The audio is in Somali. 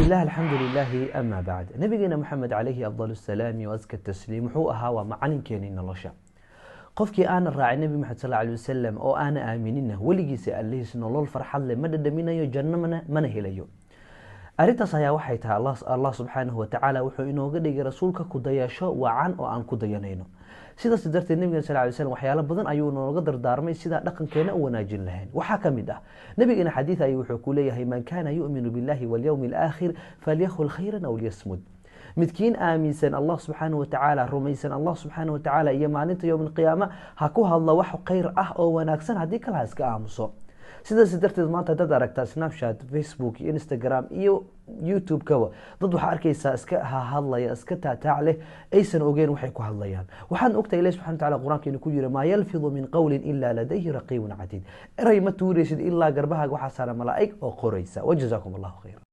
Bismi illah, alxamdu lilaahi, ama bacd. Nabigeena Maxamed calayhi afdal asalaami wa aska tasliim wuxuu ahaa waa macalinkeeni nolosha. Qofkii aana raacin Nebi Maxamed sal alay wasalam oo aana aaminina, weligiisa allihiis nolol farxad leh ma dhadhaminayo, janno mana helayo. Arrintaas ayaa waxay tahay, Allah subxaanahu watacaala wuxuu inooga dhigay rasuulka ku dayasho wacan oo aan ku dayanayno. Sidaas darteed nabigen sal lay slam waxyaalo badan ayuu nooga dardaarmay sidaa dhaqankeena u wanaajin lahayn. Waxaa ka mid ah nabigeena xadiid ayuu wuxuu ku leeyahay: "Man kaana yu'minu billahi walyawmi alaakhir falyaqul khayran aw liyasmut." Midkiin aaminsan Allah subxaana watacaala, rumaysan Allah subxaana watacaala iyo maalinta yowm alqiyaama, ha ku hadlo wax khayr ah oo wanaagsan, haddii kale ha iska aamuso. Sidaas darteed maanta haddaad aragtaa Snapchat, Facebook iyo Instagram iyo YouTube-kaba, dad waxaa arkaysaa iska hahadlaya, iska taataac leh, aysan ogeen waxay ku hadlayaan. Waxaan ogtahay Ilahi subxana wataala Qur-aanka inuu ku yiri: "Maa yalfidu min qawlin ilaa ladayhi raqiibun catiid." Eray ma tuuraysid ilaa garbahaaga waxaa saaran malaa'ig oo qoraysa. Wajazaakum Allahu khayra.